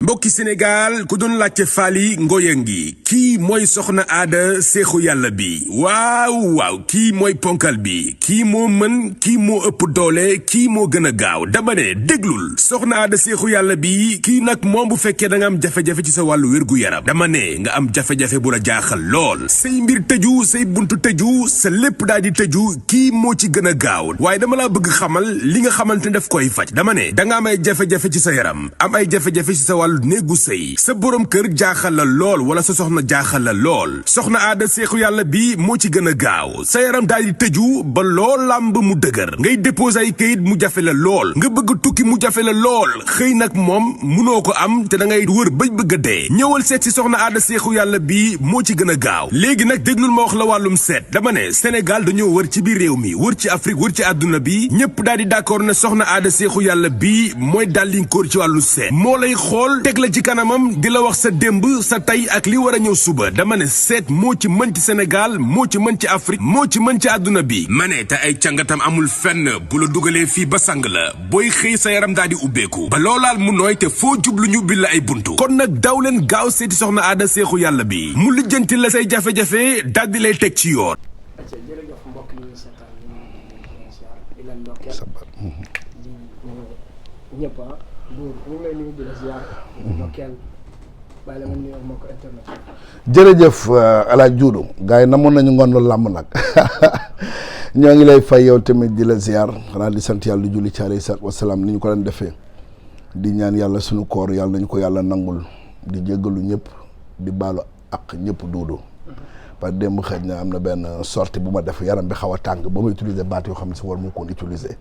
mbokki Sénégal ku doon laajte Faly Ngoyengi kii mooy soxna aada seexu yàlla bi waaw kii mooy ponkal bi kii moo mën kii moo ëpp doole kii moo gën a gaaw dama ne déglul soxna aada seexu yàlla bi kii nag moom bu fekkee da nga am jafe-jafe ci sa wàllu wér-gu-yaram dama ne nga am jafe-jafe bu la jaaxal lool say mbir tëju say buntu tëju sa lépp daal di tëju kii moo ci gën a gaaw waaye dama laa bëgg xamal li nga xamante ne daf koy faj dama ne da nga am ay jafe-jafe ci sa yaram am ay jafe-jafe ci sa wàllu néegu sëy sa borom kër jaaxal la lool wala sa soxna jaaxal la lool soxna aada seexu yàlla bi moo ci gën a gaaw sa yaram daal di tëju ba lool làmb mu dëgër ngay déposer ay kayit mu jafe la lool nga bëgg tukki mu jafe la lool xëy nag moom munoo ko am te da ngay wër bëj bëgg a dee ñëwal seet si soxna aada seexu yàlla bi moo ci gën a gaaw léegi nag déglul ma wax la wàllum seet dama ne Sénégal dañoo wër ci biir réew mi wër ci Afrique wër ci àdduna bi ñëpp daal di d'accord ne soxna aada seexu yàlla bi mooy dàllinkóor ci wàllu seet moo lay xool teg la ci kanamam di la wax sa démb sa tey ak li war a ñëw suba dama ne seet moo ci mën ci Sénégal moo ci mën ci Afrique moo ci mën ci àdduna bi ma ne te ay càngatam amul fenn bu la dugalee fii ba sang la booy xëy sa yaram daal di ubbeeku ba loolaal mu nooy te foo jublu ñu ubbil la ay buntu kon nag daw leen gaaw seeti soxna aada seexu yàlla bi mu lijjanti la say jafe-jafe daal di lay teg ci yoon. jërëjëf mbokk yi seetaan di leen ndokkeel di ñëpp buur ñu ngi lay nuyu di la ziar ndokkeel bàyyi la nga nuyu moo ko internet. jërëjëf alaaj Juudu gars yi namoon nañu ngoon lu làmb nag ñoo ngi lay fay yow tamit di la ziar xanaa di sant yàlla di julli ci alayhi salaatu wasalaam ni ñu ko leen defee di ñaan yàlla suñu koor yàlla nañu ko yàlla nangul di jéggalu ñëpp di baalu ak ñëpp Duudu parce que démb xëj na am na benn sortie bu ma def yaram bi xaw a tàng ba ma utiliser baat yoo xam ne si war mu koon utiliser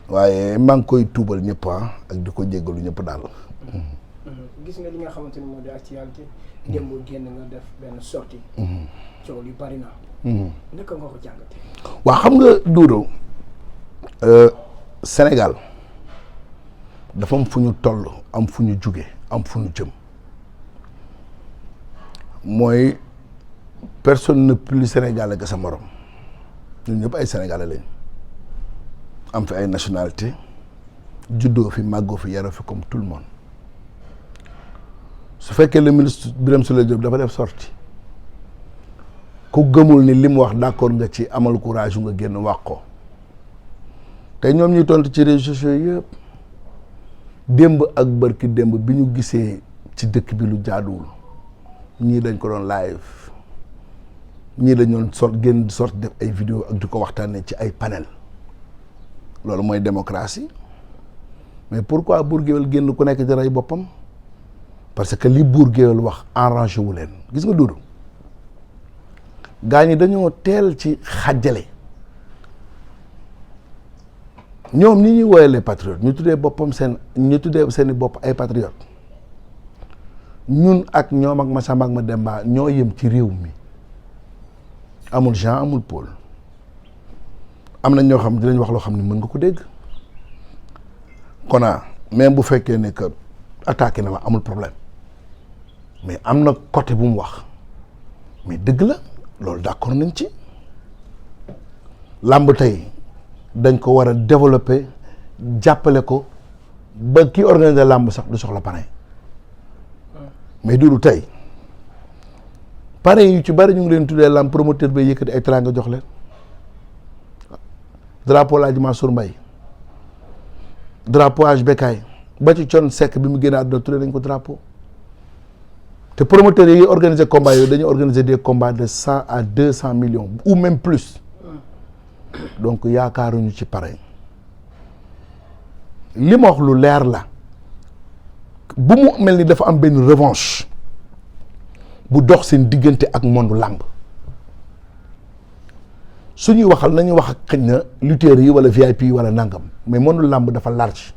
waaye maa ngi koy tuubal ñëpp ak di ko jéggalu ñëpp daal. gis nga li nga xamante ni moo di actualité démb génn nga def benn sortie coow li bari na naka nga ko jàngate waaw xam nga Duudu Sénégal dafa am fu ñu toll am fu ñu jóge am fu ñu jëm mooy personne ne plus sénégalais que sa morom ñun ñëpp ay sénégalais lañ am fi ay nationalité juddoo fi màggoo fi yaroo fi comme tout le monde su fekkee le ministre Birame Souleye Diop dafa def sortie ku gëmul ni li mu wax d'accord nga ci amal courage nga génn wax ko te ñoom ñuy tontu ci réseaux sociaux yëpp démb ak bërki démb bi ñu gisee ci dëkk bi lu jaaduwul ñii dañ ko doon live ñii dañ doon génn sorti def ay vidéo ak di ko waxtaanee ci ay panel loolu mooy démocratie mais pourquoi buur géwél génn ku nekk di rey boppam parce que li buur géwél wax arrangé wu leen gis nga Duudu gaa ñi dañoo teel ci xàjjale ñoom ñi ñuy woowee les patriotes ñu tuddee boppam ñu tuddee seeni bopp ay patriotes ñun ak ñoom ak Massamba ak Mademba ñoo yem ci réew mi amul Jean amul Paul am na ñoo xam dinañ wax loo xam ne mën nga ko dégg kon même bu fekkee ne que attaqué na ma amul problème mais am na côté bu mu wax mais dëgg la loolu d'accord nañ ci làmb tey dañ ko war a développer jàppale ko ba kii organiser làmb sax du soxla parrain mais Duudu tey parrain yu ci bari ñu ngi leen tuddee làmb promoteur bay yëkkati ay teraanga jox leen drapeau Laaji Mansour Mbaye drapeau HBK ba ci Thione Seck bi mu génn àdduna tuddee nañ ko drapeau te promoteurs yi organiser combat yooyu dañuy organiser des combats de 100 à 200 millions ou même plus donc yaakaaruñu ci parrain li ma wax lu leer la bu mu mel ni dafa am benn revanche bu dox seen diggante ak monde làmb suñuy waxal nañu wax ak xëy na lutteurs yi wala VIP yi wala nangam mais monde làmb dafa large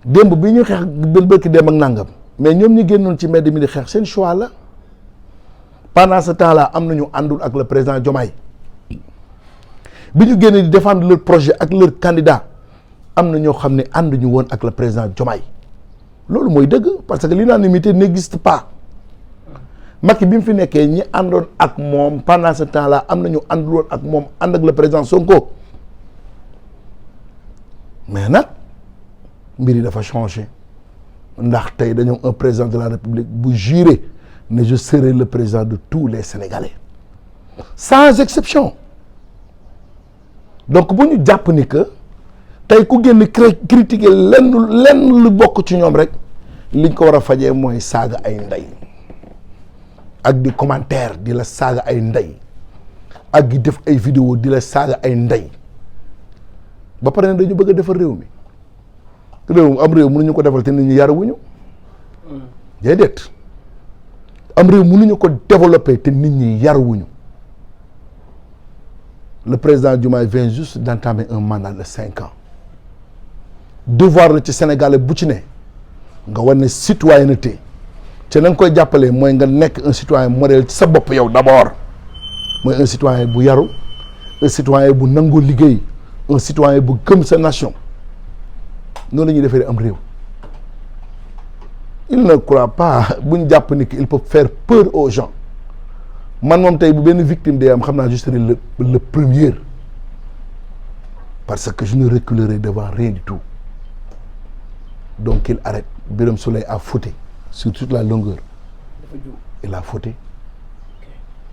démb bi ñu xeex benn bëkki dem ak nangam mais ñoom ñu génnoon ci mbedd mi di xeex seen choix la pendant ce temps là am nañu àndul ak le président Diomaye bi ñu génnee di défendre leur projet ak leur candidat am na ñoo xam ne ànduñu woon ak le président Diomaye loolu mooy dëgg parce que l'unanimité n'existe pas Macky bi mu fi nekkee ñi àndoon ak moom pendant ce temps là am na ñu àndul woon ak moom ànd ak le président Sonko mais nag mbir yi dafa changé ndax tey dañoo un président de la République bu juré ne je serai le président de tous les Sénégalais sans exception donc bu ñu jàpp ni que tey ku génn critiquer lenn lu bokk ci ñoom rek liñ ko war a fajee mooy saaga ay ndey ak di commentaire di la saaga ay ndey ak di def ay vidéo di la saaga ay ndey ba pare ne dañu bëgg a defar réew mi am réew mënuñu ko defal te nit ñi yarawuñu déedéet am réew mënuñu ko développer te nit ñi yarawuñu le président Diomaye vient juste d'entamer un mandat de 5 ans devoir la ci Sénégalais bu ci ne nga wane citoyenneté te na nga koy jàppalee mooy nga nekk un citoyen modèle ci sa bopp yow d'abord mooy un citoyen bu yaru un citoyen bu nangoo liggéey un citoyen bu gëm sa nation noonu la ñuy defee am réew il ne croit pas bu ñu jàpp ni qu'il peut faire peur aux gens man moom tey bu benn victime day am xam naa je serai le premier parce que je ne reculerai devant rien du tout donc il arrête. Birame Souleye a fauté sur toute la longueur il a fauté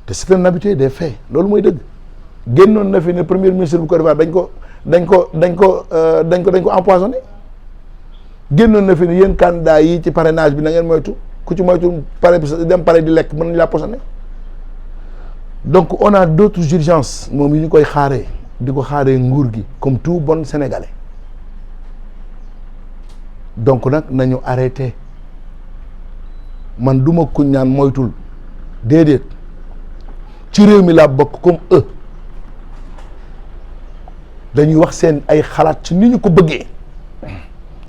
te c'est un habitué des faits loolu mooy dëgg génnoon na fi ne premier ministre bu Côte d'Ivoire dañ ko empoisonné génnoon na fi ne yéen candidat yi ci parrainage bi na ngeen moytu ku ci moytu pare dem pare di lekk mën nañu laa poisonné donc on a d'autres urgences moom yi ñu koy xaaree di ko xaaree nguur gi comme tout bon Sénégalais donc nag nañu arrêté man duma kuñ ñaan moytul déedéet ci réew mi laa bokk comme eux dañuy wax seen ay xalaat ci ni ñu ko bëggee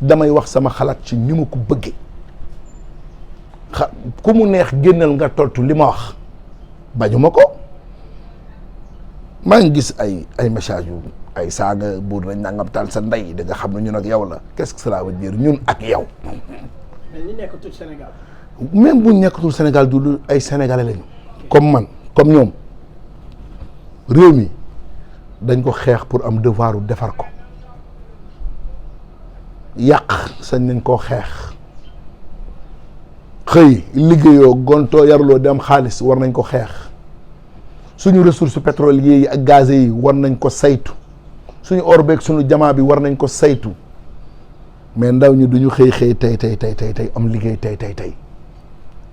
damay wax sama xalaat ci ni ma ko bëggee ku mu neex génnal nga tontu li ma wax bañuma ko maa ngi gis ay message yu ay saaga buur nañ nangam taal sa ndey da nga xam ne ñun ak yow la qu'est-ce que cela veut dire ñun ak yow. mais ñi nekkatul Sénégal. même bu ñu nekkatul Sénégal du ay sénégalais lañu. comme man comme ñoom réew mi dañ ko xeex pour am devoiru defar ko yàq sañ nañ koo xeex xëy liggéeyoo gontoo yaruloo di am xaalis war nañ ko xeex suñu ressources pétrolières yi ak gaz yi war nañ ko saytu. suñu or beeg suñu jamaa bi war nañ ko saytu mais ndaw ñi duñu xëy tey am liggéey tey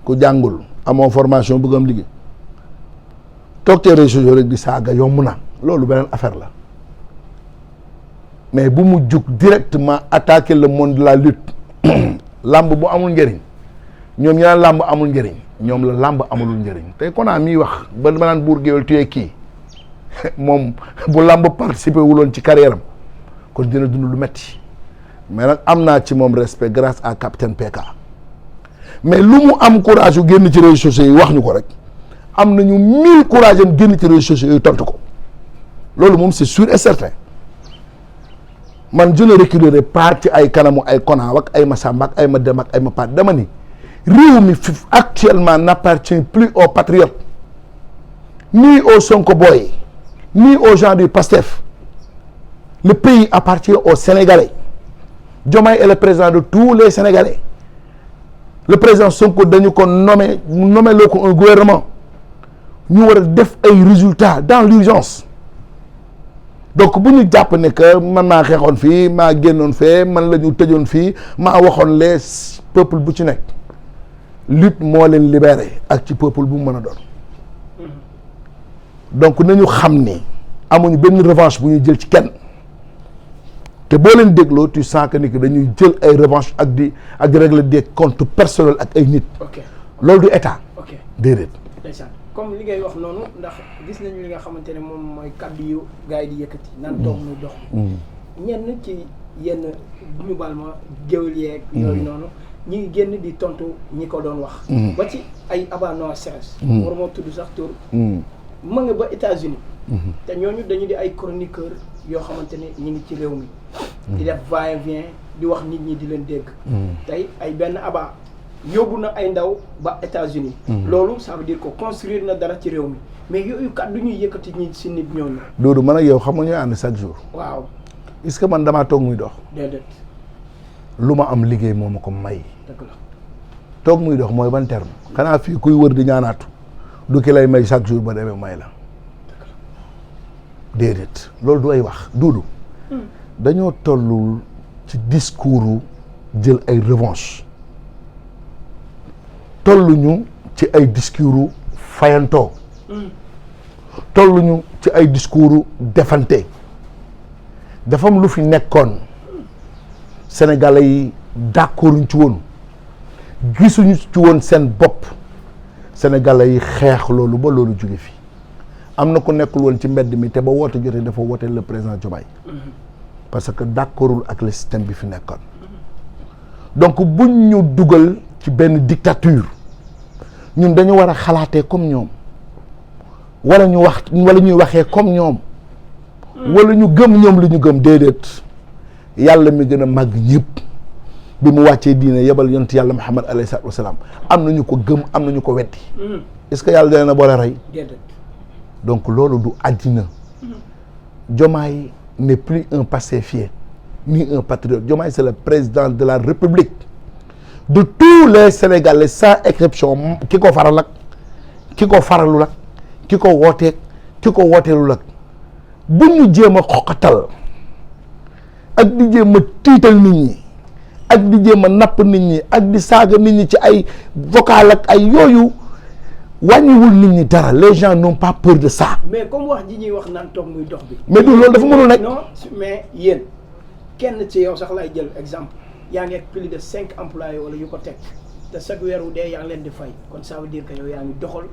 ku jàngul amoo formation bëgg am liggéey toog te réseau sociaux rek di saaga yomb na loolu beneen affaire la mais bu mu jug directement attaquer le monde de la lutte làmb bu amul njëriñ ñoom ñu naan làmb amul njëriñ ñoom la làmb amulul njëriñ tey kon miy wax ba naan buur géwél tuyee kii moom bu làmb participer wuloon ci carrière am kon dina dund lu metti mais nag am naa ci moom respect grâce à capitaine PK mais lu mu am courage yu génn ci réseaux sociaux yi wax ñu ko rek am nañu 1000 courage am génn ci réseaux sociaux yi tontu ko loolu moom c'est sûr et certain man je ne reculerai pas ci ay kanamu ay Konaaw ak ay Massamba ak ay Mademba ak ay Mapat dama ni réew mi fi actuellement n'appartient plus aux patriotes ni aux Sonko boy ni aux gens du PASTEF le pays appartient aux Sénégalais Diomaye est le président de tous les Sénégalais le président Sonko dañu ko nommé loo ko un gouvernement ñu war a def ay résultats dans l'urgence donc bu ñu jàpp ne que man maa xeexoon fii maa génnoon fee man la ñu tëjoon fii maa waxoon les peuple bu ci nekk lutte moo leen libéré ak ci peuple bu mu mën a doon donc nañu xam ni amuñu benn revanche bu ñuy jël ci kenn te boo leen dégloo tu sens que ni que dañuy jël ay revanche ak di régler des comptes personnels ak ay nit. loolu du état. déedéet. ndeysaan comme li ngay wax noonu ndax gis nañu li nga xamante ne moom mooy kàddu yu gars yi di yëkkati. naan toog muy dox. ñenn ci yenn bu ñu baal ma géwél yeeg. yooyu noonu ñi ngi génn di tontu ñi ko doon wax. ba ci ay Aba Noah Seres. war moo tudd sax tur. ma nga ba États-Unis te ñooñu dañu di ay chroniqueur yoo xamante ne ñi ngi ci réew mi. di def va-et-vient di wax nit ñi di leen dégg. tey ay benn Aba yóbbu na ay ndaw ba États-Unis loolu ça veut dire que construire na dara ci réew mi mais yooyu kàddu ñuy yëkkati ñi si nit ñooñu. Doudou man ak yow xam nga ñooy ànd chaque jour. waaw. est-ce que man damaa toog muy dox. déedéet. lu ma am liggéey moo ma ko may. toog muy dox mooy ban terme xanaa fii kuy wër di ñaanaatu du ki lay may chaque jour ba demee may la déedéet loolu du ay wax duudu dañoo tollul ci discours jël ay revanche tolluñu ci ay discours fayantoo tolluñu ci ay discours defante dafa am lu fi nekkoon sénégalais yi d'accorduñ ci woon gisuñu ci woon seen bopp sénégalais yi xeex loolu ba loolu jóge fi am na ku nekkul woon ci mbedd mi te ba woote jotee dafa woote le président Diomaye parce que d'accordul ak le système bi fi nekkoon donc buñ ñu dugal ci benn dictature ñun dañu war a xalaatee comme ñoom wala ñuy waxee comme ñoom wala ñu gëm ñoom li ñu gëm déedéet yàlla mi gën a màgg ñëpp bi mu wàccee diine yebal yonent yàlla Muhammad alayhi salaatu wasalaam am nañu ko gëm am nañu ko weddi est-ce que yàlla dana na boole rey donc loolu du àddina Diomaye n'est plus un pacifié ni un patriote Diomaye c'est le président de la République de tous les Sénégalais sans exception ki ko faral ak ki ko faralul ak ki ko wooteeg ki ko wooteelul ak bu ñu jéem a xoqatal ak di jéem a tiital nit ñi ak di jéem a napp nit ñi ak di saaga nit ñi ci ay vocal ak ay yooyu wàññiwul nit ñi dara les gens n'ont pas peur de ça. mais comme wax ji ñuy wax naan toog muy dox bi. mais du loolu dafa mënul nekk. non mais yéen kenn ci yow sax lay jël exemple yaa ngi ak plus de 5 employés wala yu ko teg te chaque weer wu dee yaa ngi leen di fay kon ça veut dire que yow yaa ngi doxal.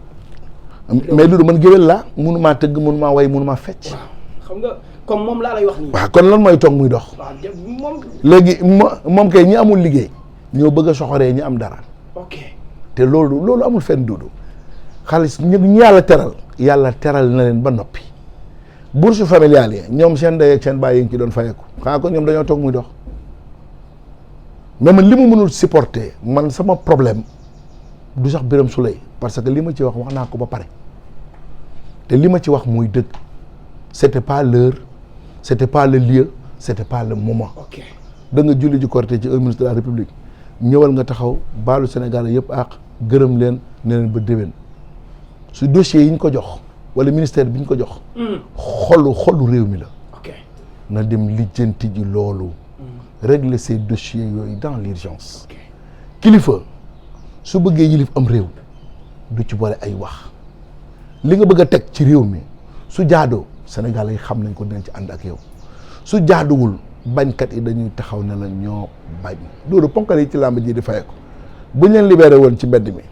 mais loolu man géwél laa mënumaa tëgg mënumaa way mënumaa fecc. xam nga comme moom laa lay wax nii. waaw kon lan mooy toog muy dox. waaw moom. léegi moom kay ñi amul liggéey ñoo bëgg a soxoree ñi am dara. ok te loolu amul fenn duudu xaalis ñu yàlla teral na leen ba noppi bourse familiale yi ñoom seen ndey ak seen baay yi ngi ci doon fayeeku xanaa ko ñoom dañoo toog muy dox mais man li mu mënul supporter man sama problème du sax Birame Souleye parce que li ma ci wax naa ko ba pare te li ma ci wax muy dëgg c'était pas l'heure c'était pas le lieu c'était pas le moment. ok da nga julli ji Korité ci un ministre de la République ñëwal nga taxaw baalu Sénégal yëpp ak gërëm leen ne leen ba déwén su dossier yi ñu ko jox wala ministère bi ñu ko jox. xolu réew mi la. ok na dem lijjanti ji loolu. régler ces dossiers yooyu dans l'urgence. kilifa su bëggee yilif am réew du ci boole ay wax li nga bëgg a teg ci réew mi su jaadoo Sénégal yi xam nañ ko dinañ ci ànd ak yow su jaaduwul bañkat yi dañuy taxaw ne la ñoo bañ loolu ponkal yi ci làmb ji di faye ko buñ leen libéré woon ci mbedd mi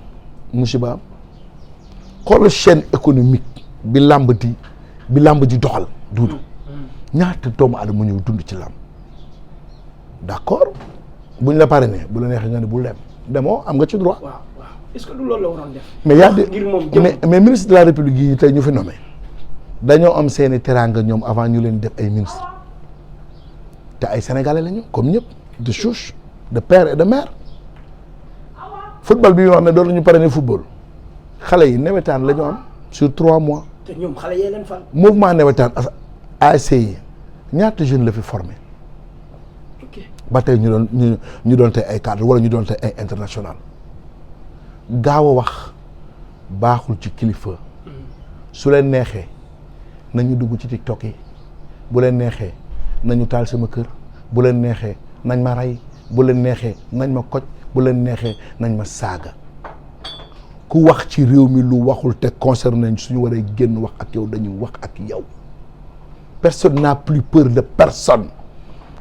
musiba am xool chaîne économique bi làmb ji doxal duudu ñaata doomu aadama ñëw dund ci làmb d'accord buñ la parrainé bu la neexee nga ne bul dem demoo am nga ci droit. waaw est-ce que du loolu la waroon def. mais yaa de ngir moom mais ministre de la République yi tey ñu fi nommé dañoo am seeni teraanga ñoom avant ñu leen def ay ministre te ay sénégalais lañu comme ñëpp de souche de père et de mère football bi ñu wax ne doon nañu parrainé football xale yi nawetaan la ñu am sur 3 mois. te ñoom xale yee leen fan. mouvement nawetaan ASC yi ñaata jeune la fi formé. ba tey ñu doon tey ay cadre wala ñu doon tey ay international gaaw a wax baaxul ci kilifa su leen neexee nañu dugg ci TikTok yi bu leen neexee nañu taal sama kër bu leen neexee nañ ma rey bu leen neexee nañ ma koj bu leen neexee nañ ma saaga ku wax ci réew mi lu waxul te concerné suñu waree génn wax ak yow dañuy wax ak yow personne n'a plus peur de personne.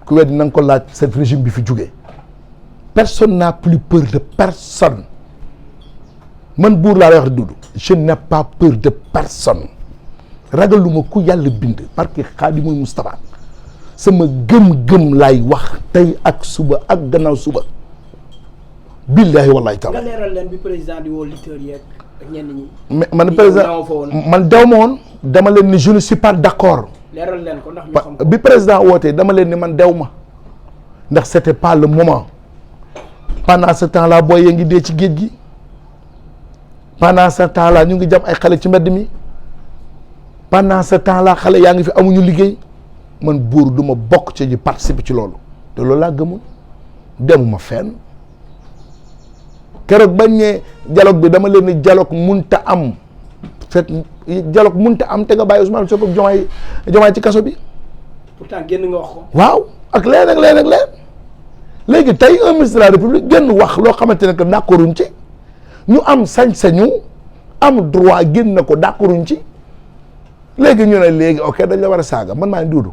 ku weddi na nga ko laaj cet régime bi fi jógee personne n'a plus peur de personne man buur laa lay wax dudu je n'ai pas peur de personne ragaluma ku yàlla bind parce que Xaadimul Moustapha sama gëm-gëm laay wax tey ak suba ak gannaaw suba billahi wallahi taala. nga leeral leen bi président di woo lutteurs yeeg ak ñenn ñi. mais man président man daw ma woon dama leen ni je ne suis pas d'accord. leeral leen ko ndax ñu xam ko bi président wootee dama leen ni man dew ma ndax c'était pas le moment pendant ce temps là booy ya ngi dee ci géej gi pendant ce temps là ñu ngi jam ay xale ci mbedd mi pendant ce temps là xale yaa ngi fi amuñu liggéey man buur du ma bokk ci ñu participer ci loolu te loolu laa gëmoon demuma fenn keroog bañ ne dialogue bi dama leen ni dialogue munta am fekk dialogue munta am te nga bàyyi Ousmane Sonko Diomaye ci kaso bi. pourtant génn nga wax ko. waaw ak leen ak leen ak leen léegi tey un ministre de la République génn wax loo xamante ne que d'accorduñ ci ñu am sañ-sañu am droit génn na ko d'accorduñ ci léegi ñu ne léegi ok dañ la war a saaga man maa ngi duudu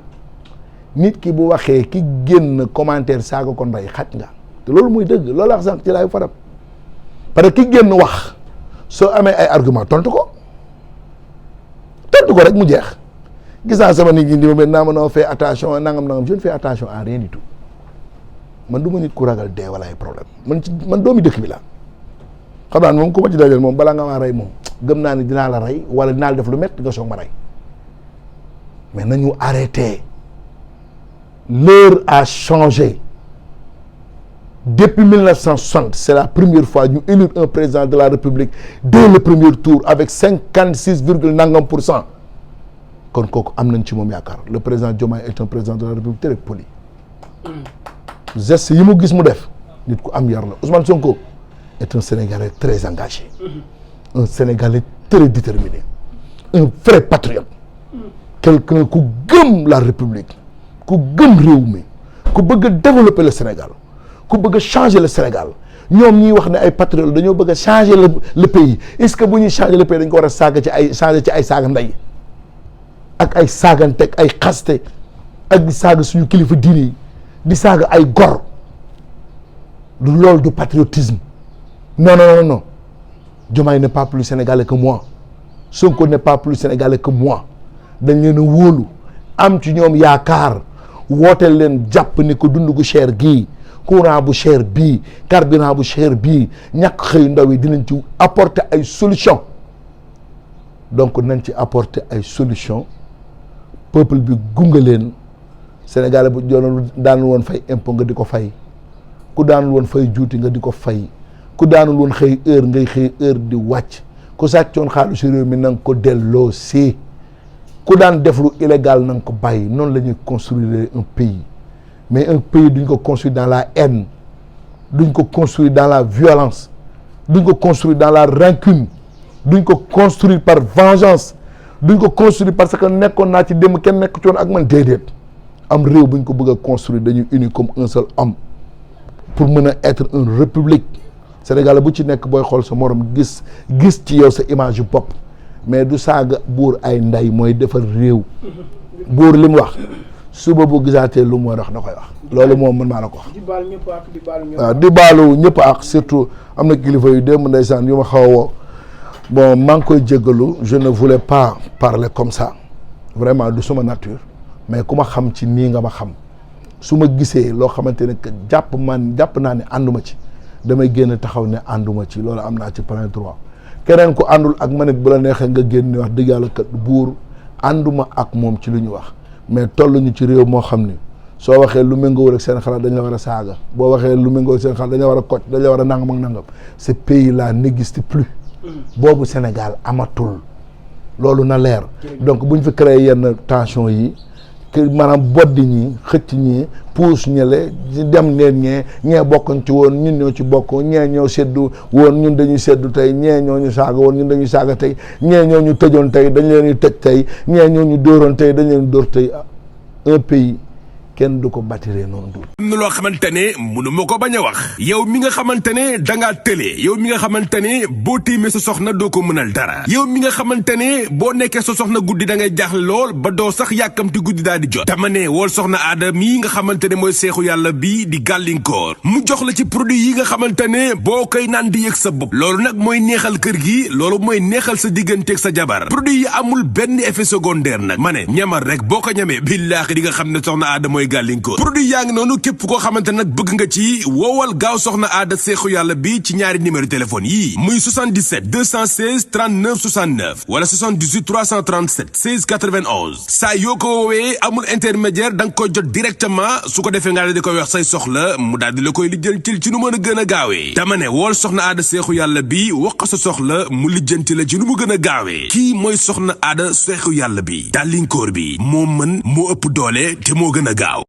nit ki bu waxee ki génn commentaire saaga ko ndey xaj nga te loolu muy dëgg loolu wax sànq ci laay faram parce que ki génn wax soo amee ay argument tontu ko rek mu jeex gis naa sama nit ñi di ma mel naa ma noo fais attention nangam je ne fais attention à rien du tout man du ma nit ku ragal dee wala ay problème man doomi dëkk bi la xam naa moom ku ma ci dajal moom balaa nga maa rey moom gëm naa ni dinaa la rey wala dinaa la def lu métti nga soog ma rey mais nañu arrêté l'heure a changé depuis 1960 c'est la première fois ñu élire un président de la République dès le premier tour avec 56 virgule nangam pour cent kon kooku am nañ ci moom yaakaar le président Diomaye est un président de la République très poli geste yi mu gis mu def nit ku am yar la Ousmane Sonko est un Sénégalais très engagé un Sénégalais très déterminé un vrai patriote quelqu'un ku gëm la République ku gëm réew mi ku bëgg a développer le Sénégal ku bëgg a changer le Sénégal ñoom ñuy wax ne ay patriotes dañoo bëgg a changer le pays est-ce que bu ñuy changer le pays dañ ko war a saaga ci ay changer ci ay saaga ndey ak ay saagante ay xaste ak di saaga suñu kilifa diine yi di saaga ay gor du loolu du patriotisme non Diomaye n'est pas plus sénégalais que moi Sonko n'est pas plus sénégalais que moi dañ leen a wóolu am ci ñoom yaakaar wooteel leen jàpp ni ko dund gu cher gii courant bu cher bii carburant bu cher bii ñàkk xëy ndaw yi dinañ ci apporter ay solution donc nañ ci apporter ay solution peuple bi gunge leen Sénégalais bu doon daanul woon fay impôt nga di ko fay ku daanul woon fay juuti nga di ko fay ku daanul woon xëy heure ngay xëy heure di wàcc ku sàccoon xaalis si réew mi na nga ko delloo si ku daan def lu illégal na nga ko bàyyi noonu la ñuy construire un pays mais un pays duñ ko construire dans la haine duñ ko construire dans la violence duñ ko construire dans la rancune duñ ko construire par vengeance duñ ko construire parce que nekkoon naa ci démb kenn nekk ci woon ak man déedéet am réew buñ ko bëgg a construire dañuy uni comme un seul homme pour mën a être une république Sénégal bu ci nekk booy xool sa morom gis ci yow sa image yu bopp mais du saaga buur ay nday mooy defar réew buur li mu wax suba bu gisaatee lu mu war a wax da koy wax loolu moom man maa la ko wax. di baal ñëpp ak di baalu ñëpp. waaw di baalu ñëpp ak surtout am na kilifa yu démb ndeysaan yu ma xaw a woo bon maa ngi koy jéggalu je ne voulais pas parler comme ça vraiment du suma nature mais ku ma xam ci nii nga ma xam su ma gisee loo xamante ne que jàpp naa ne ànduma ci damay génn taxaw ne ànduma ci loolu am naa ci plein droit keneen ku àndul ak ma nit bu la neexee nga génn wax dëgg yàlla kat buur ànduma ak moom ci lu ñu wax mais toll ñu ci réew moo xam ni soo waxee lu méngoowul ak seen xalaat dañ la war a saaga boo waxee lu méngoowul ak seen xalaat dañ la war a kocc dañ la war a nangam ak nangam ce pays là n'existe plus boobu Sénégal amatul loolu na leer donc bu ñu fi créé yenn tension yi maanaam boddi ñi xëcc ñi puus ñële dem leen ñee bokkoon ci woon ñun ñoo ci bokk ñee ñoo seddu woon ñun dañuy seddu tey ñee ñoo ñu saaga woon ñun dañuy saaga tey ñee ñoo ñu tëjoon tey dañ leen di tëj tey ñee ñoo ñu dóoroon tey dañ leen di dóor tey un pays kenn du ko bâtiree noonu dul am na loo xamante ne mënu ma ko bañ a wax yow mi nga xamante ne dangaa tëlee yow mi nga xamante ne boo tiimee sa soxna doo ko mënal dara yow mi nga xamante ne boo nekkee sa soxna guddi da ngay jaaxle lool ba doo sax yàkkamti guddi daal di jot dama ne wool soxna aada mii nga xamante ne mooy seexu yàlla bi di gàllinkoor mu jox la ci produit yi nga xamante ne boo koy naan di yëg sa bopp loolu nag mooy neexal kër gi loolu mooy neexal sa digganteeg sa jabar produit yi amul benn effet secondaire nag ma ne ñamal rek boo ko ñamee billaahi di nga xam ne soxna aada mooy gàllinkoor produit yaa ngi noonu képp koo xamante nag bëgg nga ci woowal gaaw soxna aada seexu yàlla bi ci ñaari numéro téléphone yii muy 77 216 39 69 wala 78 337 16 91 saa yoo ko woowee amul intermédiaire da nga koy jot directement su ko defee nga di koy wax say soxla mu daal di la koy lijjantil ci nu mën a gën a gaawee dama ne wool soxna aada seexu yàlla bi wax ko sa soxla mu lijjanti la ci nu mu gën a gaawee kii mooy soxna aada seexu yàlla bi dàllinkoor bi moo mën moo ëpp doole te moo gën a gaaw